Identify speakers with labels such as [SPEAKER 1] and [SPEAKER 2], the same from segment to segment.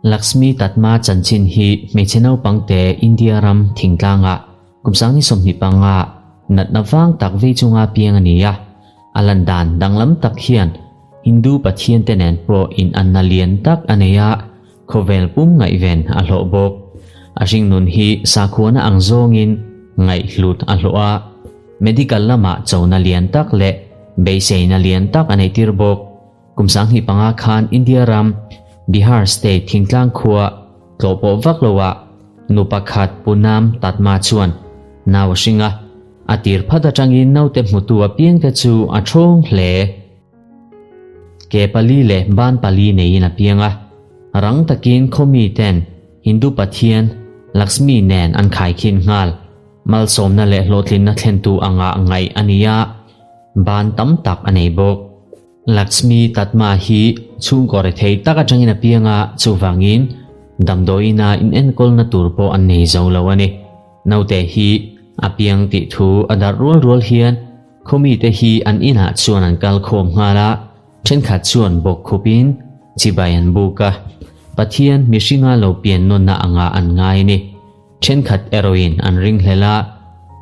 [SPEAKER 1] Laxmi Tatma chanchin hi hmeichhe naupangte India ram thingtlangah kum sangni 25 natna vang tak vei chunga piang a ni a. A lan dan danglam tak hian Hindu pathiante nen pawh inanna lian tak a nei a, khawvel pum ngaihven a hlawh bawk. A hringnun hi sakhuana ang zawngin ngaihhlut a hlawh a, medical lamah chona lian tak leh beiseina lian tak a neihtir bawk. Kum 25 khan India ram Bihar state thingtlang khua tlawhpawh vak loah nu pakhat Poonam Tatma chuan nau a hring a, a tir phat atangin naute hmutu apiangte chu a thawng hle. Ke pali leh ban pali neiin a piang a, rang takin khawmi ten Hindu pathian Lakshmi nen an khaikhin nghal. Malsawmna leh hlawhtlinna thlentu anga ngaih a ni a, ban tam tak a nei bawk. Lakshmi Tatma hi chhungkaw rethei tak atangin a piang a, chuvangin damdawiina inenkawlna tur pawh an nei zo lo a ni. Naute hi a piang tih thu a darh rual rual hian Khawmite hi an inah chuan an kal khawm nghal a, thenkhat chuan bawk khupin chibai an buk a, Pathian mihringa lo pian nawnna angah an ngai a ni. Thenkhat erawhin an ringhlel a,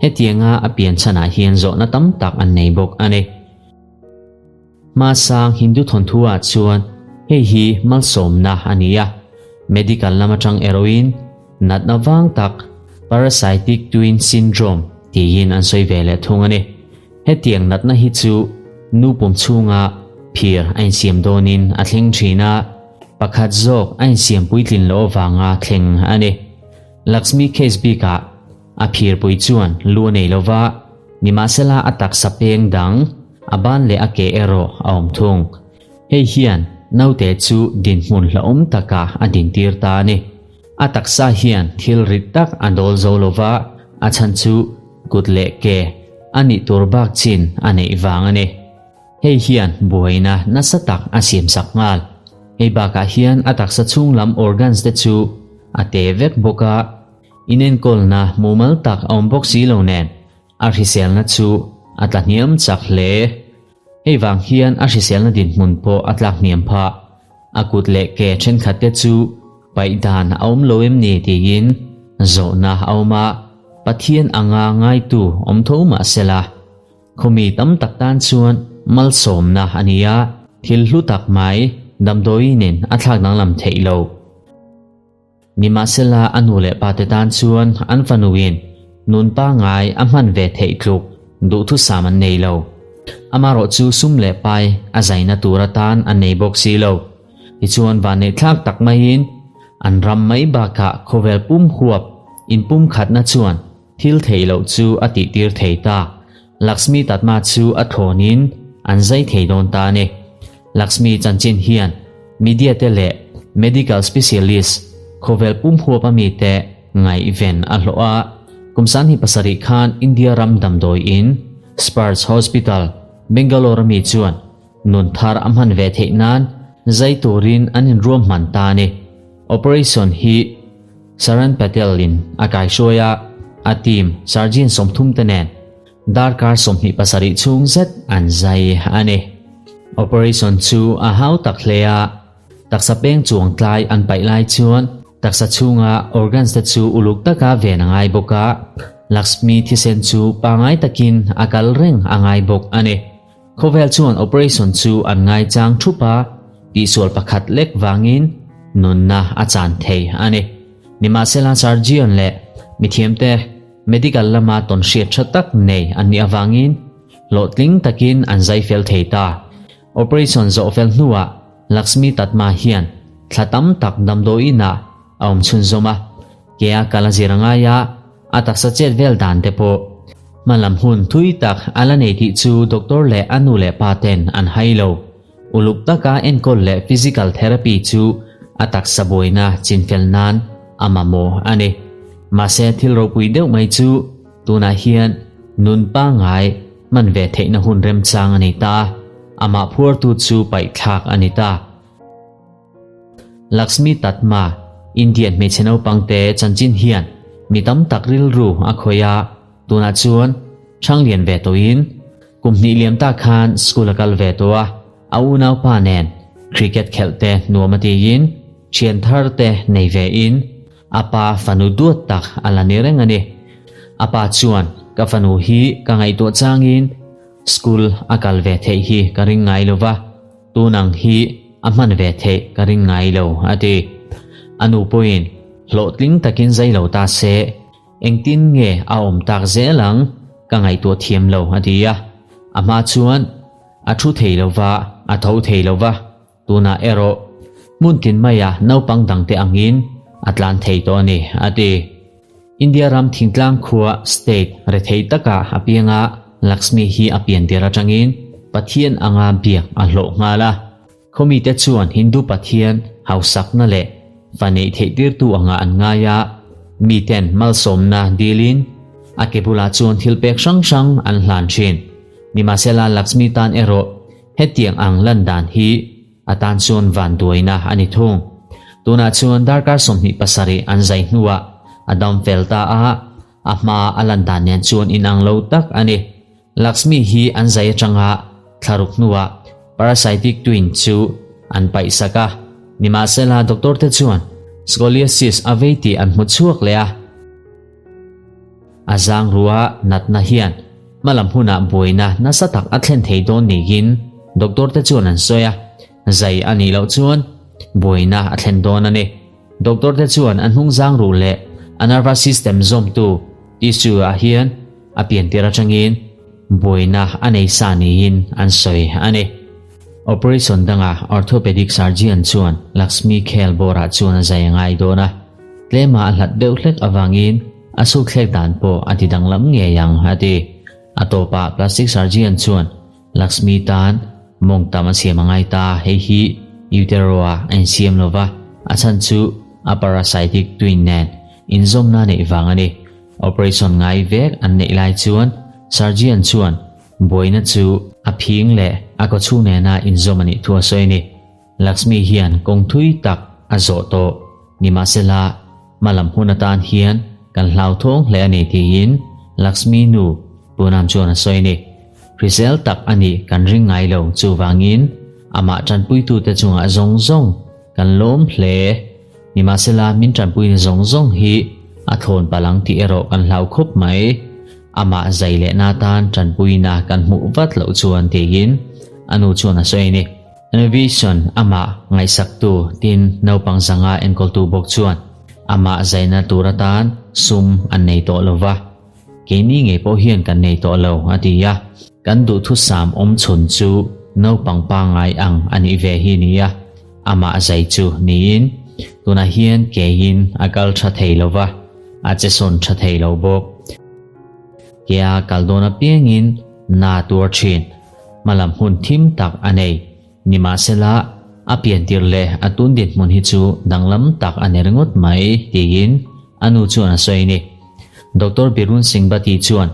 [SPEAKER 1] hetianga a pian chhanah hian zawhna tam tak an nei bawk a ni. Hmasang Hindu thawnthu-ah chuan hei hi malsawmna a ni a, medical lam atang erawhin natna vang tak parasitic twin syndrome tiin an sawi ve leh thung a ni. Hetiang natna hi chu nu pum chhunga phir a insiam dawnin a thleng thin a, pakhat zawk a insiam puitlin loh avanga thleng a ni. Lakshmi case bikah a phirpui chuan lu a nei lova, nimahsela a taksa peng dang a ban leh a ke erawh a awm thung. Hei hian naute chu dinhmun hlauhawm takah a dintir ta a ni. A taksa hian thil rit tak a dawl zo lova, a chhan chu kut leh ke a nih tur bak chin a neih vang a ni. Hei hian buaina nasa tak a siamsak nghal. Hei bakah hian a taksa chhung lam organs te chu a te vek bawk a, inenkawlna mumal tak a awm bawk si lo nen a hriselna chu a tla hniam chak hle. Hei vang hian a hriselna dinhmun pawh a tlak hniam phah. A kut leh ke thenkhat te chu paih dan a awm lo em ni tiin zawhna a awm a, Pathian anga ngaitu awm tho mah sela, khawmi tam tak tan chuan malsawmna a ni a, thil hlu tak mai damdawiin a thlak danglam theih lo. Nimahsela a nu leh pate tan chuan an fanuin nun pangngai a hman ve theih tluk duhthusam an nei lo. Amarawh chu sum leh pai a zaina tur atan an nei bawk si lo. Tichuan vanneihthlak tak maiin an ram mai bakah khawvel pum huap inpumkhatna chuan thil theih loh chu a tihtir thei ta. Lakshmi Tatma chu a thlawnin an zai thei dawn ta a ni. Lakshmi chanchin hian media te leh medical specialist khawvel pum huap a mite ngaihven a hlawh a. Kum 27 khan India ram damdawi in Sparsh Hospital, Bangalore a mi chuan nun thar a hman ve theih nan zai turin an inruahman ta a ni. Operation hi Saran Patel in a kaihruai a, a team surgeon 30 te nen darkar 27 chhung zet an zai a ni. Operation chu a hau tak hle a, taksa peng chuang tlai an paih lai chuan taksa chhunga organs te chu uluk taka ven a ngai bawk a, Lakshmi thisen chu pangngai takin a kal reng a ngai bawk a ni. Khawvel chuan operation chu an ngaichang thup a, tihsual pakhat lek vangin nunna a chan thei a ni. Nimahsela surgeon leh mithiamte medical lama tawnhriat tha tak nei an nih avangin hlawhtling takin an zai fel thei ta. Operation zawh fel hnuah Lakshmi Tatma hian thla tam tak damdawiinah a awm chhunzawm a, kea kal a zir a ngai a, a taksa chet vel dan te pawh hmalam hun thui tak a la nei tih chu doctor leh a nu leh pa ten an hai lo. Uluk taka enkawl leh physical therapy chu a taksa buaina chinfel nan a mamawh a ni. Mahse thil ropui deuh mai chu tunah hian nun pangngai hman ve theihna hun remchang a nei ta a, amah phuartu chu paihthlak a ni ta. Lakshmi Tatma, Indian hmeichhe naupangte chanchin hian mi tam tak rilru a khawih a, tunah chuan Thanglian ve tawhin kum hnih liam tak khan school a kal ve tawh a, a unaupa nen Cricket khelh te nuam a tiin thian thar te nei ve in a pa fanu duat tak a la ni reng a ni. A pa chuan ka fanu hi ka ngaihtuah changin school a kal ve theih hi ka ring ngai lo va, tun ang hi a hman ve theih ka ring ngai lo a ti. A nu pawhin hlawhtling takin zai lo ta se Engtin nge a awm tak zel ang ka ngaihtuah thiam lo a ti a, a hma chuan a thu thei lo va, a tho thei lo va, tunah erawh hmun tin maia naupang dangte angin a tlan thei tawh a ni a ti. India ram thingtlang khua state rethei takah a piang a, Lakshmi hi a pian tir atangin Pathian anga biak a hlawh nghal a. Khawmite chuan Hindu pathian hausakna leh fa neih theih tirtu anga an ngai a, miten malsawmna dilin a ke bulah chuan thil pek hrang hrang an hlan thin. Nimahsela Lakshmi tan erawh hetiang ang lan dan hi a tan chuan vanduaina a ni thung. Tunah chuan darkar 27 an zai hnuah a dam fel ta a, a hma a lan dan nen chuan inang lo tak a ni. Lakshmi hi an zai atanga thlaruk hnuah parasitic twin chu an paih sak a, nimahsela doctor te chuan scoliosis a vei tih an hmu chhuak leh a. A zang rua natna hian hmalam hunah buaina nasa tak a thlen thei dawn niin doctor te chuan an sawi a, zai a nih loh chuan buaina a thlen dawn a ni. Doctor te chuan a hnung zang ruh leh a nervous system zawmtu tissue ah hian a piantir atangin buaina a nei sa niin an sawi a ni. Operation danga orthopedic surgeon chuan Lakshmi khel bawrah chuan a zai a ngai dawn a, tlema a hlat deuh hlek avangin a sukthlek dan pawh a ti danglam ngei ang a ti. A tawpah plastic surgeon chuan Lakshmi tan mawng tam a siam a ngai ta, hei hi utero-a a insiam lo va, a chhan chu a parasitic twin nen inzawmna neih vang a ni. Operation ngai vek an neih lai chuan surgeon chuan buaina chu a phing leh a kawchhung nena inzawm a nih thu a sawi a ni. Lakshmi hian kawng thui tak a zawh tawh. Nimahsela, hmalam hun atan hian kan hlauthawng hle a ni tiin Lakshmi nu Poonam chuan a sawi a ni. Hrisel tak a nih kan ring ngai lo chuvangin amah tanpuitute chungah zawng zawng kan lawm hle. Nimahsela, min tanpuina zawng zawng hi a thlawn palh ang tih erawh kan hlau khawp mai. Amah zai lehna atan tanpuina kan hmuh vat loh chuan tiin a nu chuan a sawi a ni. Innovation amah ngaihsaktu tin naupang zanga enkawltu bawk chuan amah zaina tur atan sum an nei tawh lo va, keini ngei pawh hian kan nei tawh lo a ti a. Kan duhthusam awm chhun chu naupang pangngai ang a nih ve hi nia, amah zai chu niin tunah hian keiin a kal tha thei lo va, a che sawn tha thei lo bawk. Kea kal dawn apiangin na tuar thin. Hmalam hun thim tak a nei. Nimahsela, a piantir leh a tun dinhmun hi chu danglam tak a ni ringawt mai, tiin a nu chuan a sawi a ni. Doctor Birun Singh Bhatti chuan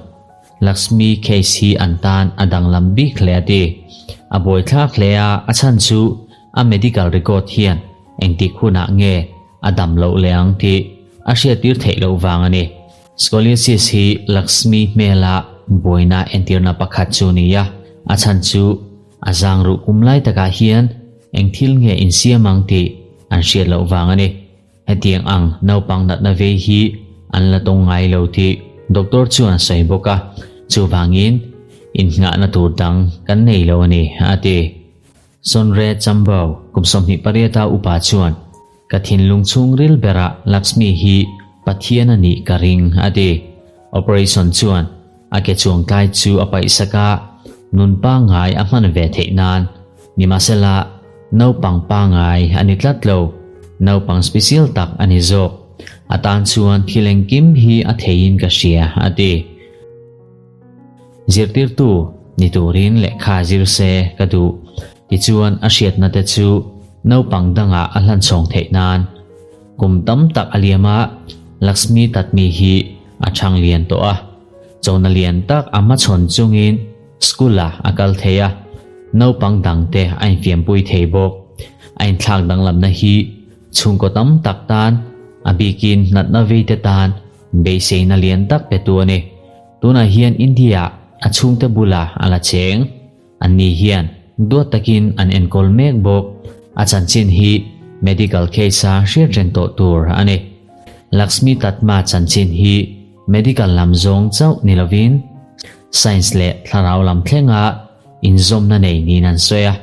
[SPEAKER 1] Lakshmi case hi an tan a danglam bik hle a ti. A buaithlak hle a, a chhan chu a medical record hian engtik hunah nge a dam loh leh ang tih a hriattir theih loh vang a ni. Scoliosis hi Lakshmi hmela buaina entirna pakhat chu ni a, a chhan chu a zang ruh kum lai takah hian eng thil nge insiam ang tih an hriat loh vang a ni. Hetiang ang naupang natna vei hi an la tawng ngai lo tih doctor chuan a sawi bawk a, chuvangin innghahna tur dang kan nei lo a ni, a ti. Sonre Chambao kum 28 a upa chuan Ka thinlung chhungril berah Lakshmi hi Pathian a nih ka ring, a ti. Operation chuan a ke chuangtlai chu a paihsak a, nun pangngai a hman ve theih nan. Nimahsela, naupang pangngai a ni tlat lo, naupang special tak a ni zawk. A tan chuan thil engkim hi a theiin ka hria, a ti. Zirtirtu ni turin lehkha zir se ka duh. Tichuan a hriatna te chu naupang dangah a hlan chhawng theih nan kum tam tak a liam a, Lakshmi Tatmi hi a chhang lian tawh a. Chona lian tak a hmachhawn chungin school ah a kal thei a, naupang dang te a infiampui thei bawk. A inthlak danglamna hi chhungkaw tam tak tan, a bikin natna vei te tan beiseina lian tak pe tu a ni. Tunah hian India a chhungte bulah a la cheng. Anni hian duat takin an enkawl mek bawk. A chanchin hi medical case-a hriat reng tawh tur a ni. Laxmi Tatma chanchin hi medical lam zawng chauh ni lovin science leh thlarau lam thlenga inzawmna nei niin an sawi a.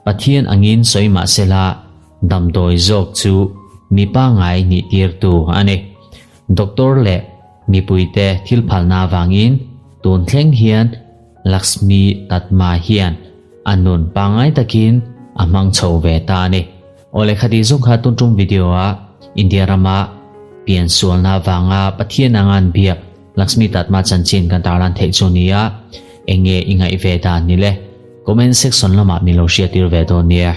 [SPEAKER 1] Pathian angin sawi mah sela damdawi zawk chu mi pangngai nih tirtu a ni. Doctor leh mipuite thil phalna avangin tun thleng hian Laxmi Tatma hian a nun pangngai takin a hmang chho ve ta a ni. Aw lehkha tih zawng kha tun tum video ah India rama pian sualna avanga Pathian anga an biak Laxmi Tatma chanchin kan tarlan theih chu nia eng nge i ngaih ve dan ni le? Comment section lamah min lo hriattir ve dawn nia.